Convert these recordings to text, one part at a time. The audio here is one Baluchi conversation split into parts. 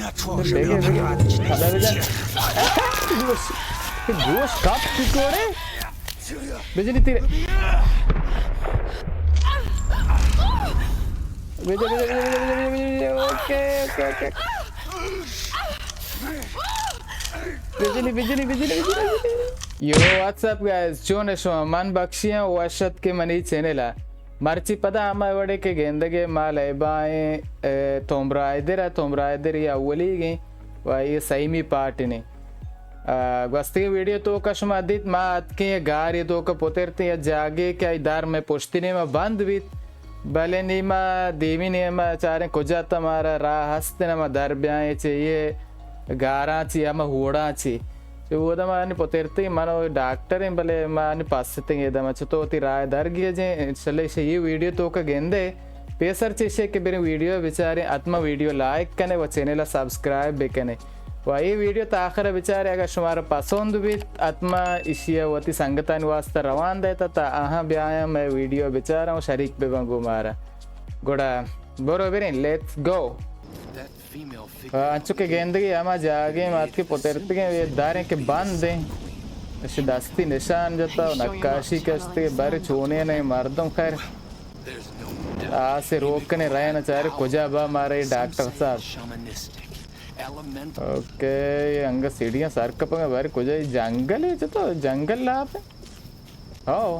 بگے، بگے. خدا بجا. گوش، گوش کپ ٹکوڑے. بجلی تیر. بجلی، بجلی، بجلی، بجلی، بجلی، بجلی. Okay, okay, okay. بجلی، بجلی، بجلی، بجلی، بجلی. یو، واٹس اپ گائز، چون شما؟ من بخشی آں، وش اتک ئے منی چینل ءَ. مرچی پدا ہما وڑے کہ گندگ ئے ما لیبا ایں، اے، توم رائیدر ءَ، توم رائیدر ءِ اولیگیں و اے سیمی پارٹ ایں. آ، گوستگیں ویڈیو توکا شما دیت، ما اتکیں یک گارے توکا پترتیں، یک جاگے کہ آئی در مئے پشتی نیما بند بیت، بلے نی ما دیمی نیما چاریں کجا تا مارا راہ ہست نا ما در بیائیں چہ اے گاراں چی ہما ہوڑاں چی. چہ اودا ما نی پترتیں، من و ڈاکٹر ایں، بلے ما نی پستیں ادا ما چتو وتی راہ در گیجیں. انشاءاللہ ایشی اے ویڈیو توکا گندے. پیسر چہ ایشی کہ بریں ویڈیو بچاریں، حتما ویڈیو لائک کنے و چینل سبسکرائب بکنے. و اے ویڈیو تا آخر بچارے، اگر شمارا پسند بیت، حتما ایشی وتی سنگتانی واسطہ روان دیتا تا آہاں بیایاں مئے ویڈیو بچاراں و شریک بباں گوں مارا. گڑا برو بریں، لیٹس گو. انچو کہ گندگی ہما جاگے ما اتکیں پترتگیں، اے دریں کہ بند ایں. ایشی دستی نشان جتا و نقاشی کشتے، بر چونیں اے مردم. خیر، آسے روک کنے رہے نا چارے کجا با مارے ڈاکٹر صاحب. اوکے، اے انگت سیڑھیاں سر کپگا، بارے کجا؟ اے جنگل ایں، چتو جنگل لاپ ایں. ہاو.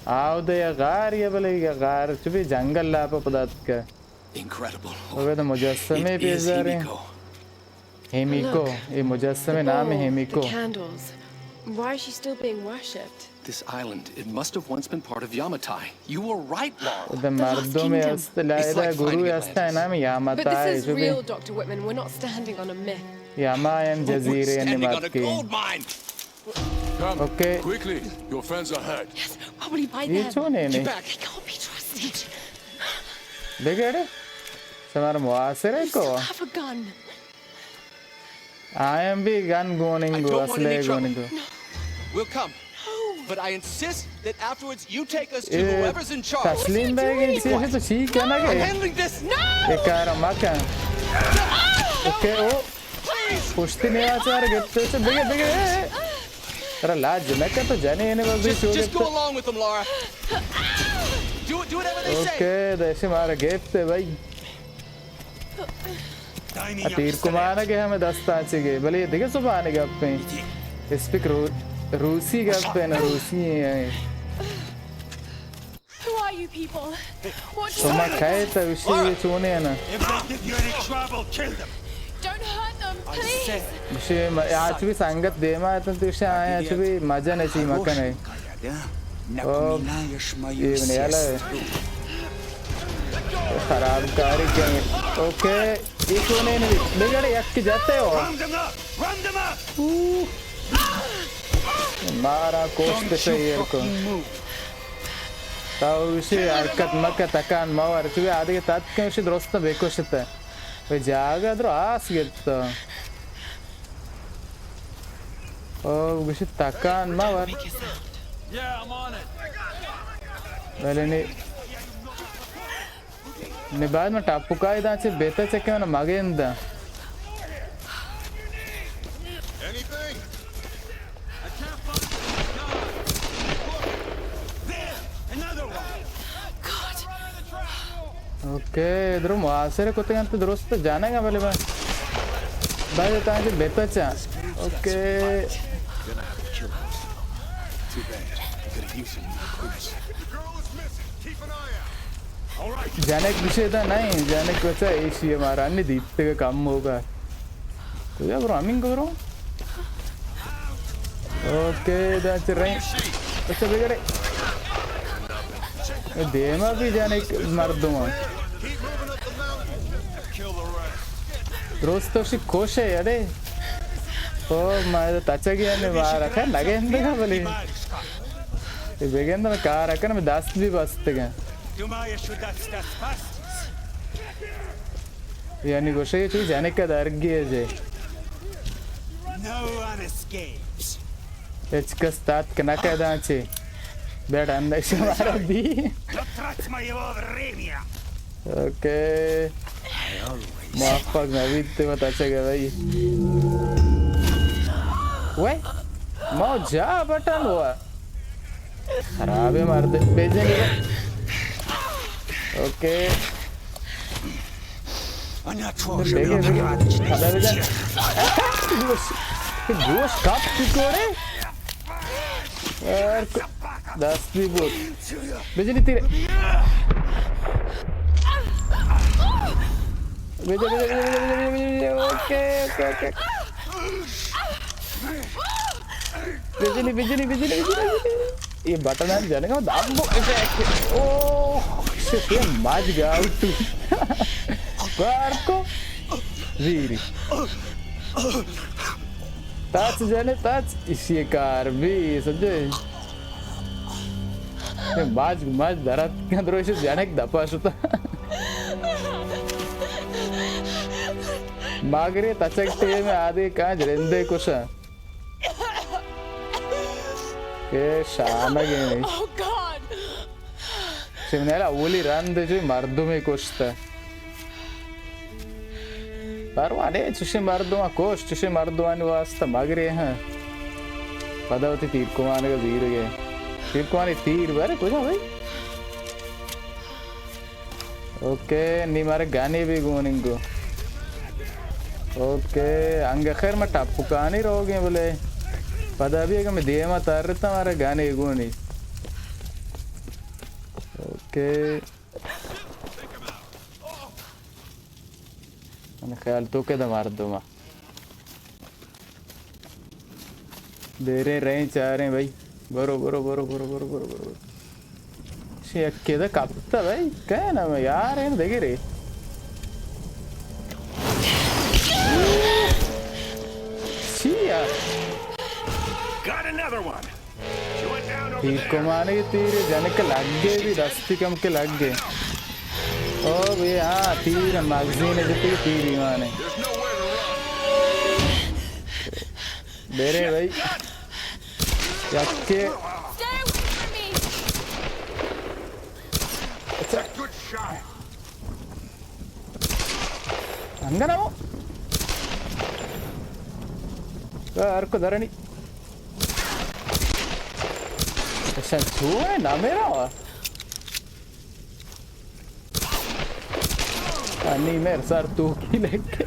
آو دے یا غار یا بلے یا غار، چو بی جنگل لاپ پدا اتکا. اوے تو مجسمے پیش داریں. ہیمیکو، اے مجسمے نام ہیمیکو. Why is she still being worshipped? This island, it must have once been part of Yamatai. You were right, Lara. ادا مردم است، لائدہ گروہ است، نام یاماتا. But this is real, Doctor Whitman. We're not standing on a myth. یاما این جزیرے نمات کی. Come, quickly. Your friends are hurt. Yes, probably by them. یہ چون ہے نہیں؟ They can't be trusted. بگڑے؟ شمار محاصرے کو؟ You still have a gun. آیاں بی گن گون انگو، اسلحہ گون انگو. We'll come. But I insist that afterwards you take us to whoever's in charge. تسلیم بے گی چیز تو چی کنا گے؟ I'm handling this. اے کار مکن. اوکے، او. پشتی نیاچار گپتے چے، بگے، بگے. ترا لاج نہ کن تو جنے نے بس. Just, just go along with them, Lara. Do, do whatever they say. Okay, دیشے مارا گپتے بھائی. تیر کمانگ ہمے دستاں چگے، بلے دگہ زبان گپیں. اسپیک رو-، روسی گپیں، روسی ہیں. Who are you people? What do you want? شما کئے تا وشی یہ چونے نا؟ If they give you any trouble, kill them. Don't hurt them, please. وشی آچ بھی سنگت دیما اتن تو وشی آیا آچ بھی مزہ نچی مکنے. او، یہ نیالا ہے. خراب کاری کہیں. اوکے، یہ چونے نہیں. بگڑے یک جاتے ہو. Round them up! Round them up! مارا کوشت شیر کو. تا وشی حرکت مکہ تکان مور. چوی آدگہ تاتکن وشی درست بکشت. وی جاگہ درو آس گپتا. او گوشی تکان مور. بلے نی، نی بعد من ٹاپوکائی داں چہ بیتا چکے من مگین داں. اوکے، ادھر محاصرے کتے انت درست جانے گا بلے میں. بھائی تاں چہ بیتا چا. اوکے. جنک گوشے دا نہیں، جنک بچا ایشی مارا نہیں دیتے کم ہوگا. کجا برو؟ ہمینگ برو. اوکے، دا چہ رہے. اچھا، بگڑے. دیما بھی جنک مردم. درست تو شی کوش ہے، اڑے. او، میں تچگی نے مارا، خیر، نگے اندگا بلی. بگندم کار اکن، میں دست بھی بستگا. یعنی گوشے چی جنک درگی ہے جے. No one escapes. ہچ کس تاتک نہ کداں چے. بیٹھ اندر شمارا دی. Don't touch my evolved Remia. Okay. موفق نہ بیت، وت اچ گئے بھائی۔ وے، ما جا بٹن ہوا۔ خرابیں مرد، بجن۔ اوکے۔ بگے، بگے۔ خدا بجن۔ گوش، گوش کپ کوڑے۔ یار، دستی بود۔ بجنی تیر۔ بجن، بجن، بجن۔ Okay, okay, okay. بجنی، بجنی، بجنی، بجنی۔ یہ بٹن ہے جانے کا دم بو-، او، شت، یہ ماج گیا اوٹو۔ کار کو۔ زیری۔ تاچ جانے، تاچ، اسی کار بھی، سمجھے؟ ماج، ماج درات کن دروش جنک دپا شتا۔ ماگرے تچک ٹیم آدے کان جرندے کشا۔ اے شانگے نہیں۔ Oh God! چمنیلا اولی رند جو مردمے کشتا۔ پروا نے، چشیں مردماں کش، چشیں مردمانی واسطہ مگرے ہاں۔ پدا وتی تیر کمانگ ء زیرگ ء۔ تیر کمانی تیر بارے کجا بھائی؟ اوکے، نی مارا گنے بھی گون انگو۔ اوکے، انگہ خیر ما ٹپکانی روگیں بلے۔ پدا بھی اگہ میں دیما ترتا مارا گنے گونی۔ اوکے۔ من خیال تو کہ دمار دوما۔ دیریں رہیں چاریں بھائی۔ برو، برو، برو۔ شی یکے دا کپتا بھائی۔ کہنا میں یار ہیں دگرے۔ چی یار؟ Got another one. تیر کمانی تیر جنک لگے بھی دستی کم کے لگے۔ او بھئی ہاں، تیر مگزین جتی تیر ایمانے۔ بیرے بھائی۔ یکے۔ اچھا۔ انگا نمو۔ ہر کو درنی۔ اچھا، تو ہے نا میرا وا۔ انی میر سر تو کی لگے۔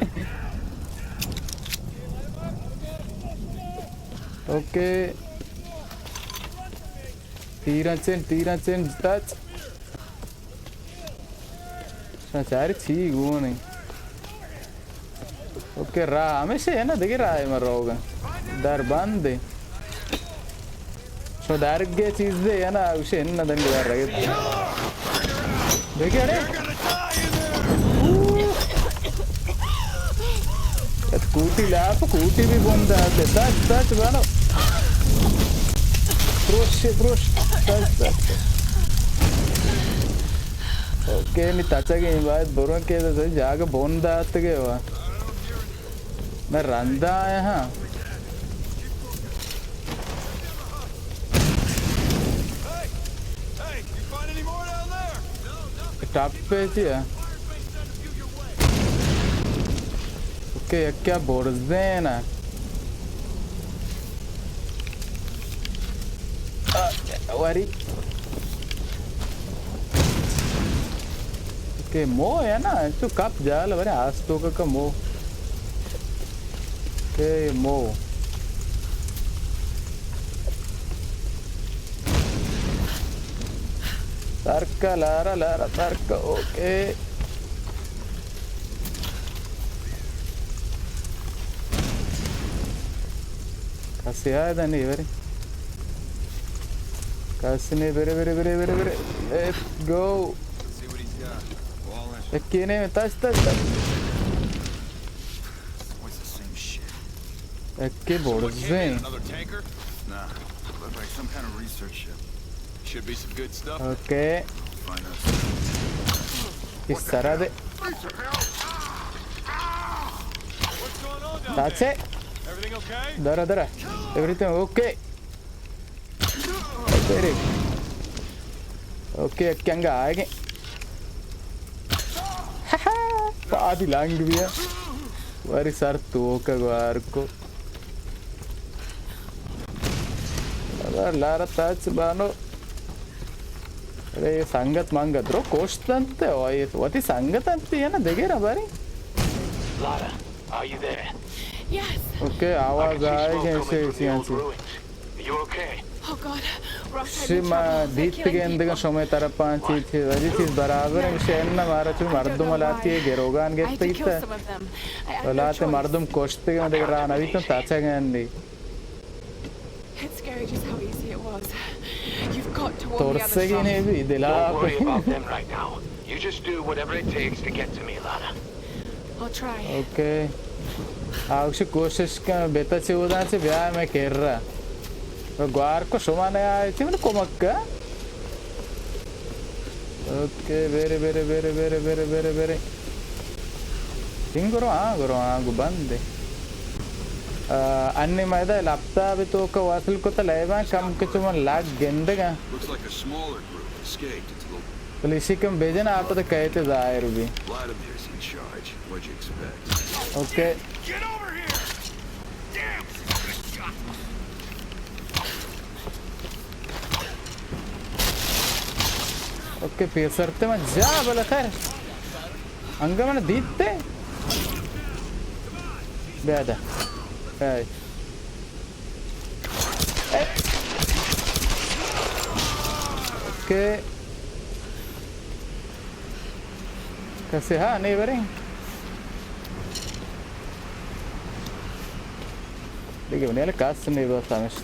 اوکے۔ تیران چن، تیران چن، تچ۔ شما چاری چی گون ایں؟ اوکے، راہ ہمیشہ ہے نا، دگہ راہ ہے من روگا۔ در بند ہے۔ شما درگے چیز دے ہے نا، اوشے ہے نا، دنگ در رگے۔ دیکھے اڑے۔ ات کوٹی لاپ، کوٹی بھی بند ہے۔ تچ، تچ، بانو۔ پروش، پروش۔ تچ، تچ۔ اوکے، نی تچگ ایں باید برو کہ جاگہ بند آتگے وا۔ میں رندا آیا ہاں۔ ٹپ پہ چی ہے؟ اوکے، یک کیا برزین ہے۔ آ، وری۔ کہ مو ہے نا، تو کپ جال ورے آستو کا کا مو۔ کہ مو۔ ترکا لارا، لارا ترکا، اوکے۔ کسے آئے دا نہیں برے۔ کسے نہیں، برے، برے، برے، برے، برے۔ Let's go۔ یکی نے تچ، تچ، تچ۔ یکی برزیں۔ اوکے۔ اس طرح دے۔ تاچے۔ درا، درا۔ Everything okay؟ تیرے۔ اوکے، کنگا آئے گے۔ آدی لانگ بیا۔ وری سر توک گوار کو۔ ابر لارا تاچ بانو۔ ارے سنگت منگت رو کشت انت، وتی سنگت انت یا نا دگہ رباری؟ Lara, are you there? Yes. Okay, آواز آئی کہ ایسے ایسی آنچی۔ You okay? Oh God. Ross, I شی need ما trouble. They're دیت killing گندگا people. شمئے طرفاں چی چی وجہ چیز برابر ہیں، شی انہ مارا چون مردم لاتی گروگان I had to kill گپتگیتا۔ some of them. I had no ولاتے choice. مردم کشتگی من دیگه راه نویتم تچگندی۔ It's scary just how easy it was. You've got to warn the others, ترسگی Ross. نہیں بھی دلا Don't worry پہ۔ about them right now. You just do whatever it takes to get to me, Lara. I'll try. Okay. آوش کوشش کن بیتا چه ودان چه بیا میں کر رہا۔ گوار کو شما نے آئے چه من کمک کا۔ اوکے، بیرے، بیرے، بیرے۔ تین گرو، ہاں گرو، ہاں گو بند ہے۔ آ، انی میدا لپتا بھی تو کا واصل کو تا لیبان کم کچو من لاگ گندگا۔ Looks like a smaller group escaped into the پلیسی کم بیجن آپ تو کہتے ظاہر بھی۔ Vladimir's in charge. What'd you expect? Okay. Get over here! Damn! Okay, پیسرتے من جا بلے خیر۔ انگا من دیتے۔ بیا دا۔ اے۔ اوکے۔ کسے ہا نہیں بریں۔ دیگه نیل کس نہیں بس ہمیشہ۔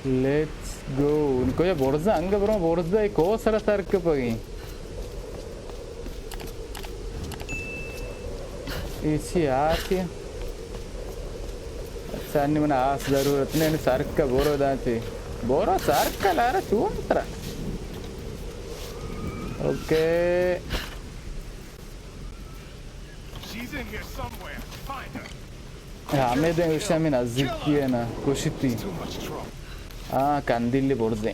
Let's go. کجا برزا؟ انگا برو برزا، ایک اور سرا سر کپگی۔ ایسی آسی۔ اچھا، انی من آس ضرورت نہیں، انی سر کا برو دانتی۔ برو سر کا لارا چون ترا۔ Okay. She's in here somewhere. Find her. ہمے دیں گوشت ہمیں نزدیکی ہے نا، کشتی۔ Too much trouble. ہاں، کندیلی برزیں۔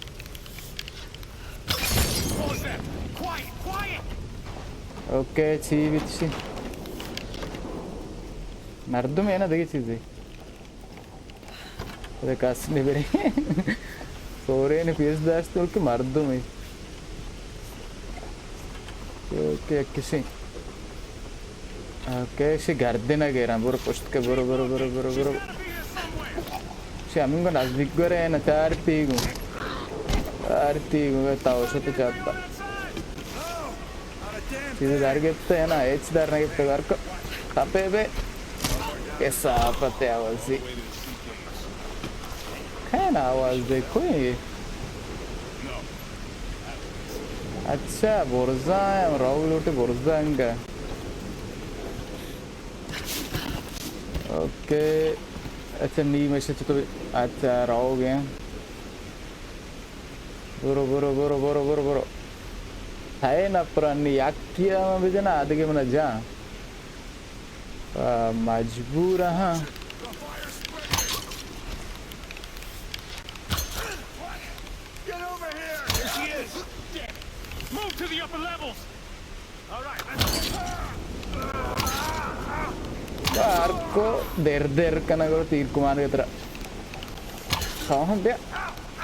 What was that? Quiet, quiet! Okay, چی بیت چی؟ مردم ہے نا دیگه چیزی۔ اے کس نبرے۔ سورے نے پیش داشت تو کہ مردم ہے۔ اوکے، کسی۔ اوکے، شی گردن گیران، برو پشت کے، برو، برو، برو، برو، برو۔ شی ہمیں کو نزدیک گرے نا، چارتی گو۔ چارتی گو، تاو شتے چاپا۔ چیزی در گپتے ہے نا، ہیچ در نگپتے، در کو تپے بے۔ کسافت ہے آوازی۔ کھین آواز دے کوئی۔ اچھا، برزا ہے، راہو لوٹے برزا انگا۔ اوکے۔ اچھا، نی میں سے تو، اچھا، راہو گئے۔ برو، برو، برو، برو، برو، برو۔ ہے نا پرانی یکی ہم بجنا، آدگے منا جان۔ آ، مجبور ہاں۔ Get over here! Here she is! Damn it! Move to the upper levels! All right, let's بار کو در در کنگ و تیر کمان گترا۔ کہاں بیا؟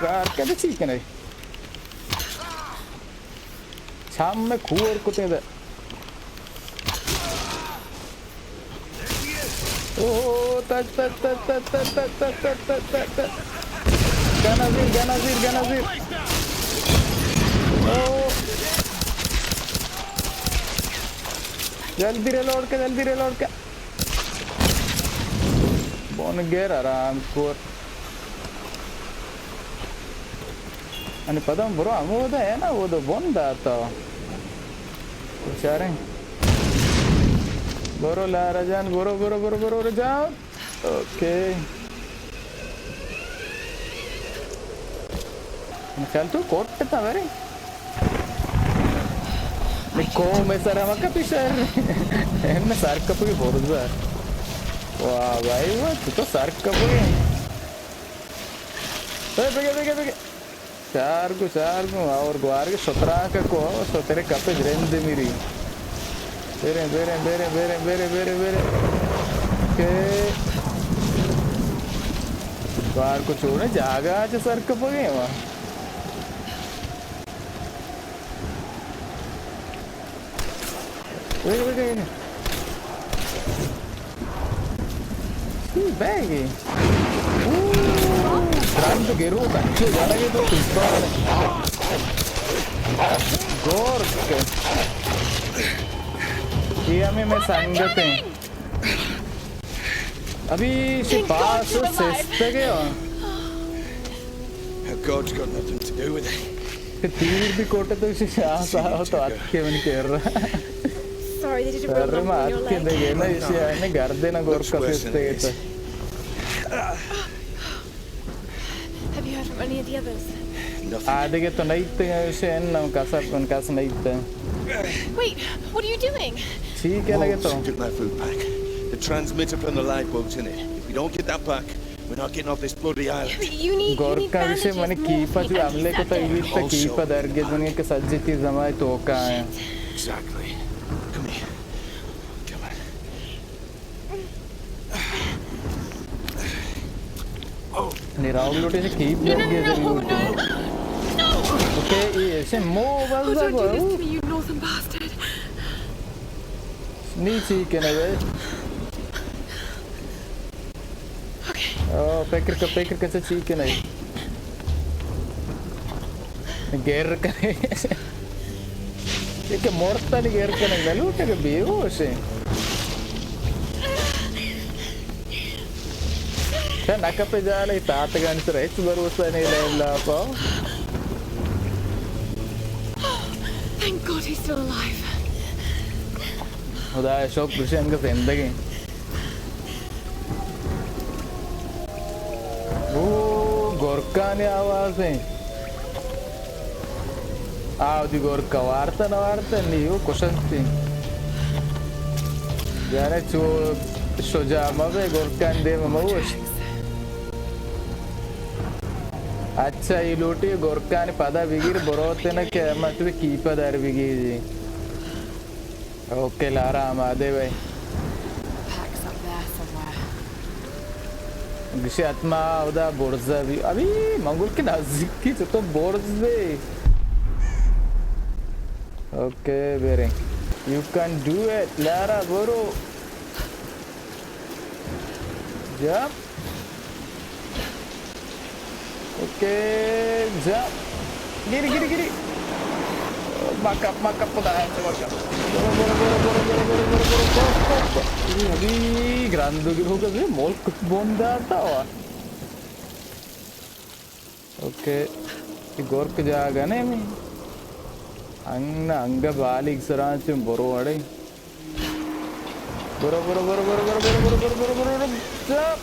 کار کدے چی کنے؟ چم میں کور کتے دے۔ اوہ، تچ، تچ، تچ۔ گن ءَ زیر، گن ءَ زیر، گن ءَ زیر۔ اوہ۔ جلدی ریلوڈ کن، جلدی ریلوڈ کن۔ بون گر آرام کور۔ انی پدا برو ہمودا ہے نا، اودا بن داتا۔ بچاریں۔ برو لارا جان، برو، برو، برو، برو، برو جان۔ اوکے۔ چل تو کوٹ کتا میرے۔ قوم سر ہم کپی شہر۔ ان سر کپی برزا۔ واہ بھائی واہ، تو تو سر کپی۔ اے بگے، بگے، بگے۔ چار گو، چار گو، اور گوارگ شترانک کو، شتر کپے درند میری۔ بریں، بریں، بریں، بریں، بریں، بریں، بریں۔ کہ گوار کو چوڑے جاگہ چہ سر کپگے وا۔ ویگ، ویگ، ویگ۔ چی بیگی؟ اوہ، درند گرو، تچے جاگے تو کچھ بار۔ گورک۔ یہ ہمیں میں سنگت ہیں۔ ابھی سے پاس سستے گئے ہو۔ Her god's got nothing to do with it. تیر بھی کوٹے تو اسے شاہ سا ہو تو آت کے من کر رہا۔ Sorry, they did a real number on your leg. ارے ما آت کے دے گئے نا، اسے آنے گردے نا گورک کا سستے گئے تو۔ Have you heard from any of the others? Nothing. آدگہ تو نئیت، اسے ان کسر کن کس نئیت۔ Wait, what are you doing? چی کنگے تو؟ Wolves took my food pack. The transmitter from the lifeboat's in it. If we don't get that back, we're not getting off this bloody island. You need, you need bandages, more food and he's not dead. Gurkha گشے منی کیپا چو حملے کو تیویت تا کیپا درگے دنیا کے سجتی زمائے توکا ہیں۔ Exactly. Come here. Come on. نی راہول لوٹے سے کیپ لگ گئے ضرور۔ اوکے، یہ ایسے مو بس دا کو۔ نی چی کنے بے۔ او، پکر کا، پکر کا چی کنے۔ گیر کنے۔ یہ کہ مورتا نی گیر کنے، نہ لوٹے کہ بے ہوش ہے۔ چا نہ کپے جانے، تاتگانی سر ہچ بھروسہ نہیں، لیب لاپا۔ Thank God he's still alive. خدا شکر، گشے انگا زندگی۔ او، گورکانی آواز ہیں۔ آ، وتی گورکا وارتا نہ وارتا، نی او کشنتی۔ یارا چو شجاع مبے، گورکان دیم مبوش۔ اچھا، ای لوٹی گورکانی پدا بگیر، بروتے نہ کہ ما تو کیپا در بگیری۔ اوکے، لارا آمادے بئے۔ Pack's up there somewhere. گشے حتما اودا برزا بی۔ ابھی منگل کے نزدیکی چطور برزے۔ اوکے، بریں۔ You can do it، لارا برو۔ جا۔ اوکے، جا۔ گری، گری، گری۔ مک اپ، مک اپ، خدا ہے، مک اپ۔ برو، برو، برو۔ ابھی گراندو گروگا، ملک بنداتا ہوا۔ اوکے۔ یہ گورک جاگہ نے می۔ انگ، انگا بالیگ سران چون برو اڑے۔ برو، برو، برو۔ چپ۔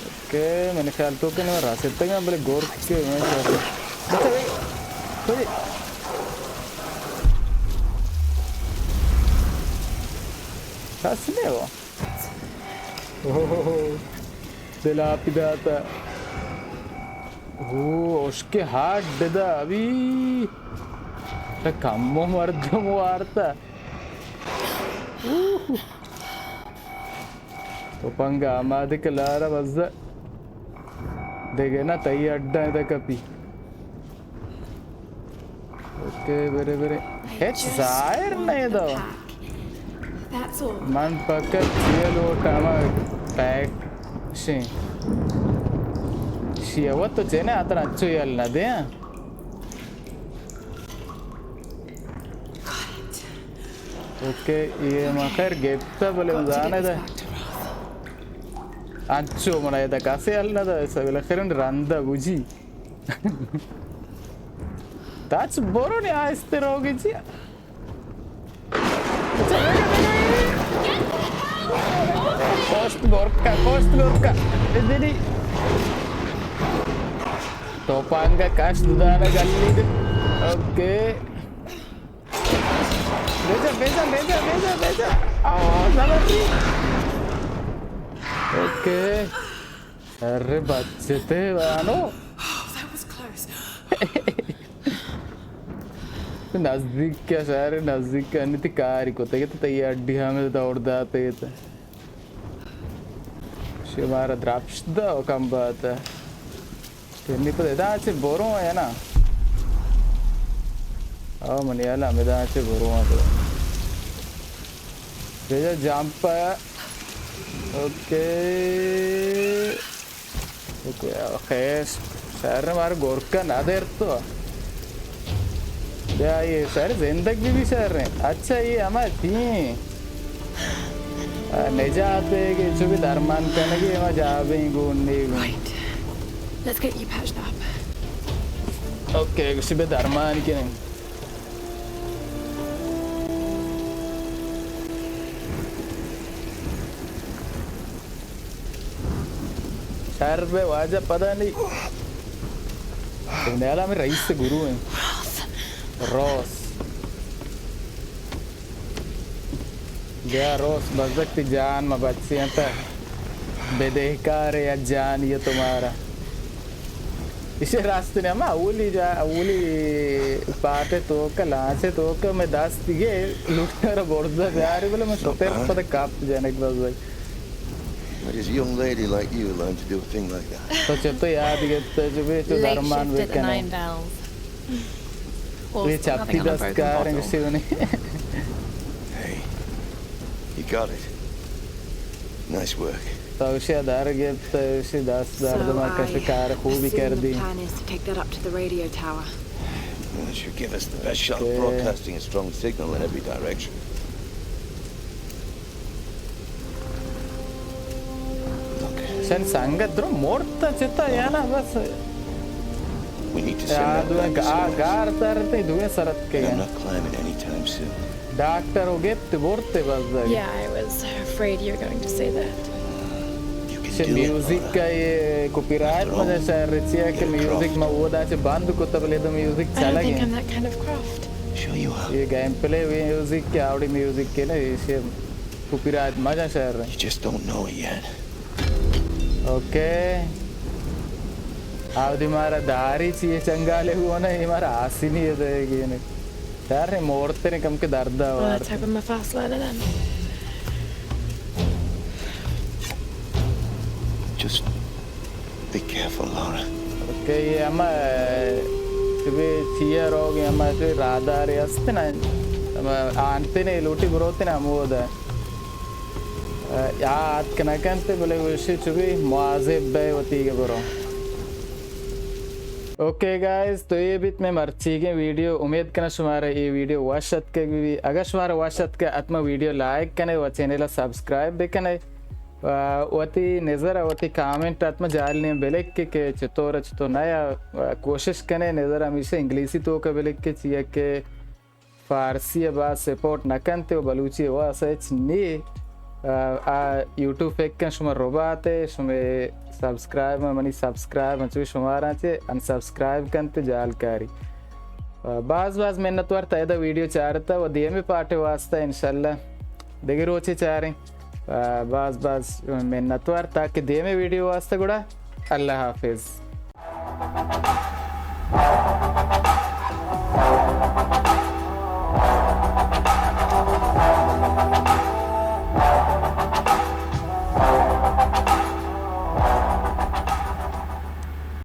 اوکے، من خیال تو کہ نہ راستے گا، بلے گورک کے میں بچا گئی۔ بچا۔ کس نے ہو۔ اوہ، دل آپی داتا۔ اوہ، اشکے ہارٹ ددا ابھی۔ تا کمو مردم وارتا۔ اوہ۔ تو پنگا آمادے کہ لارا بزا۔ دیگہ نا تئی اڈا ادا کپی۔ اوکے، برے، برے۔ ہچ ظاہر نہیں دو۔ من پکت چیئے لوٹ ہما پیک شیں۔ شی اوت تو چینے آتر اچو یل نہ دے، ہاں۔ اوکے، یہ ما خیر گپتا بلے من زانے دا۔ انچو منا ادا کسے حل نہ دا، ایسا بلے خیر رندا بوجی۔ تاچ برو نے آہستے روگے جی۔ کوشت گورکا، کوشت گورکا۔ ادری۔ توپانگا کشت دانا گلی دے۔ اوکے۔ بیجا، بیجا، بیجا، بیجا، بیجا۔ آہ، زبردی۔ اوکے۔ ارے بچتے Bano. Oh, that was close. نزدیک ءَ، شہر ءِ نزدیک ءَ، نی تئی کاری کتگ ات، تئی اڈی ہمے دور دات ات۔ شمارا درپش دا و کم بات۔ نی پد ادا چہ برو یا نا؟ او منی ہیال ءَ ہمدا چہ برو۔ بجا جمپ۔ اوکے۔ اوکے، خیر، شہر مار گورکا نہ دیر تو۔ بیا، یہ شہر زندگ بھی، بھی شہر ہیں۔ اچھا، یہ ہمارے تین۔ آ، نجات ہے کہ چو بھی درمان کرنے کی، ہمارا جا بھی گون نہیں گون۔ Right. Let's get you patched up. Okay, کسی بھی درمان کے نہیں۔ شر بے واجہ پدا نہیں۔ تو نیالا ہمیں رئیس گرو ہیں۔ روس۔ بیا روس، بزگ تئی جان ما بچی انت۔ بدہکار ہے یا جان یہ تمہارا۔ اسے راستے نے ہما اولی جا، اولی پاٹے توکا، لانچے توکا میں دست دیگے لوٹا را برزا بیاری، بلے میں ستر پد کاپ جنک بزگ۔ Where does a young lady like you learn to do a thing like that? تو چتو یاد گپت جو بے تو درمان بکنے۔ یہ چپی دست کاریں کسی بنے۔ Hey, you got it. Nice work. تو اسے در گپت، اسے دست درد ما کش کار خوبی کردی۔ So, I assume the plan is to take that up to the radio tower. Well, it should give us the best shot of broadcasting a strong signal in every direction. Look. شن سنگت درو مرت چتا یا نا بس۔ We need to send that back as soon as. گار تر تے دوئے سرت کے۔ And I'm not climbing anytime soon. Doctor و گپت برتے بزگ۔ Yeah, I was afraid you were going to say that. You can do it, Laura. چہ میوزک کا یہ کاپی رائٹ مجھے شہر رچیا کہ میوزک ما وہ دا چہ بند کو تب لے تو میوزک چلا گئے۔ I don't think I'm that kind of craft. Sure you are. یہ گیم پلے میوزک کے آوڑی میوزک کے نا، یہ کاپی رائٹ مجھے شہر رہے۔ You just don't know it yet. Okay. آودی مارا داری چیئے چنگالے ہوا نا، یہ مارا آسینی ہے دے گی نے۔ یار نے مورتے نے کم کے درد ہے وارت۔ Well, let's hope I'm a fast learner then. Just be careful, Laura. Okay, یہ ہما، چبے چیئے روگ، ہما چبے رادارے است نا، ہما آنتے نے لوٹی بروتے نا ہمودا۔ یا آتک نہ کنت، بلے گوشی چو بی مواظب بئے وتیگ برو۔ اوکے گائز، تو اے بیت مئے مرچیگیں ویڈیو۔ امید کناں شمارا اے ویڈیو وش اتکگ بی۔ اگاں شمارا وش اتکگ، حتما ویڈیو لائک کنے و چینل سبسکرائب بکنے۔ و وتی نظر و وتی کامنٹ حتما جہلی نیم بلکے کہ چطور چطور نیا۔ و کوشش کنے نظر ہمیشہ انگلیسی توکا بلکے، چیا کہ فارسی ء باز سپورٹ نہ کنت و بلوچی ء واسہ ہچ نی۔ آ، آ یوٹیوب فکر کن شما ربات ء، شما سبسکرائب، منی سبسکرائب انچو شماراں چہ انسبسکرائب کنت جالکاری۔ آ، باز باز منتوار تا ادا ویڈیو چارتا و دیمی پارٹ واسطہ انشاءاللہ دگہ روچے چاریں۔ آ، باز باز منتوار تاکہ دیمی ویڈیو واسطہ گڑا اللہ حافظ۔